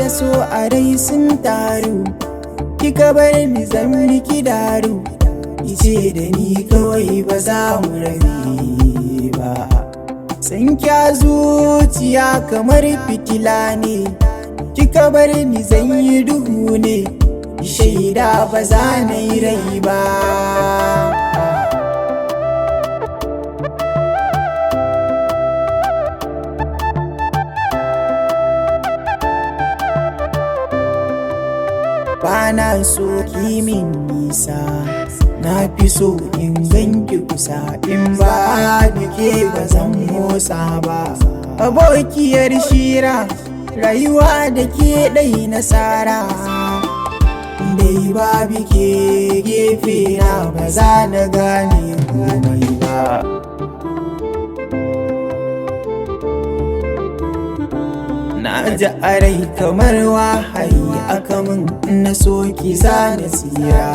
na so a rai sun taru, kika bar ni zan miki daru, kice da ni kawai ba za mu rabe ba. San kya zuciya kamar fitila ne, kika bar ni zan yi duhu ne, shaida ba za na yi rai ba. Bana so kimin nisa, na fi so in ganki kusa, in ba ke ba zan motsa ba. Abokiyar shira, rayuwa da ke ɗai nasara, dai babu ke gefe na ba za na gane komai ba. Na ji a rai kamar wahayi aka min, na so ki za na tsira.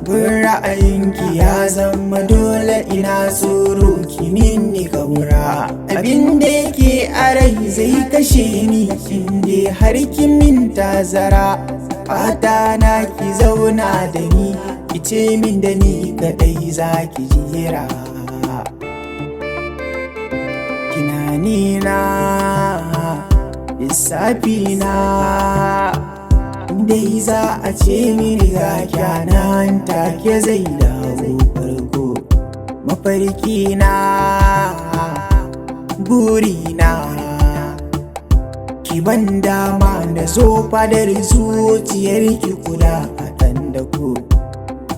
Bin ra'ayinki ya zama dole, ina tsoro ki minni kaura. Abin da yake a rai zai kashe ni inda har ki min tazara. Fata na ki zauna da ni, ki ce min da ni kaɗai za ki jera. Tunani na, lissafi na, dai za a ce mini ga kyanan take zai dawo farko. Mafarki na, buri na, ki ban dama na zo fadar zuciyar ki kula a ɗan da ku.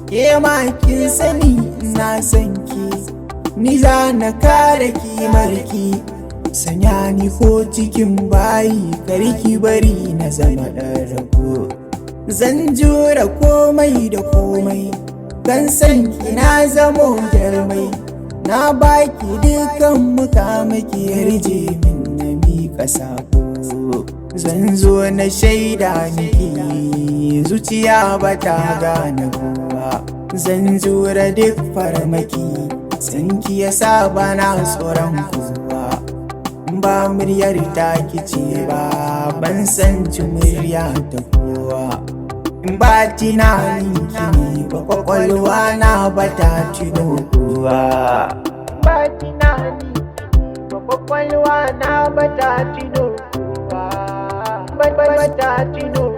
Ke ma kin sani na san ki, ni za na kare kimar ki, sanya ni ko cikin bayi karki bari na zama ɗan rago. Zan jure komai da komai kan san ki, na zamo jarmai, na baki dukan mukamaki, yarje min na miƙa sako. Zan zo na shaida miki zuciya ba ta gane kowa, zan jure duk farmaki, sanki ya sa bana tsoron kowa. Ba muryar ta kice ba, ban san ci murya ta kowa. In ba tunanin ki ne ba, kwakwalwa na ba ta tuno kowa. Ba tunanin ki ne ba, kwakwalwa na ba ta tuno kowa. Ba ta tuno.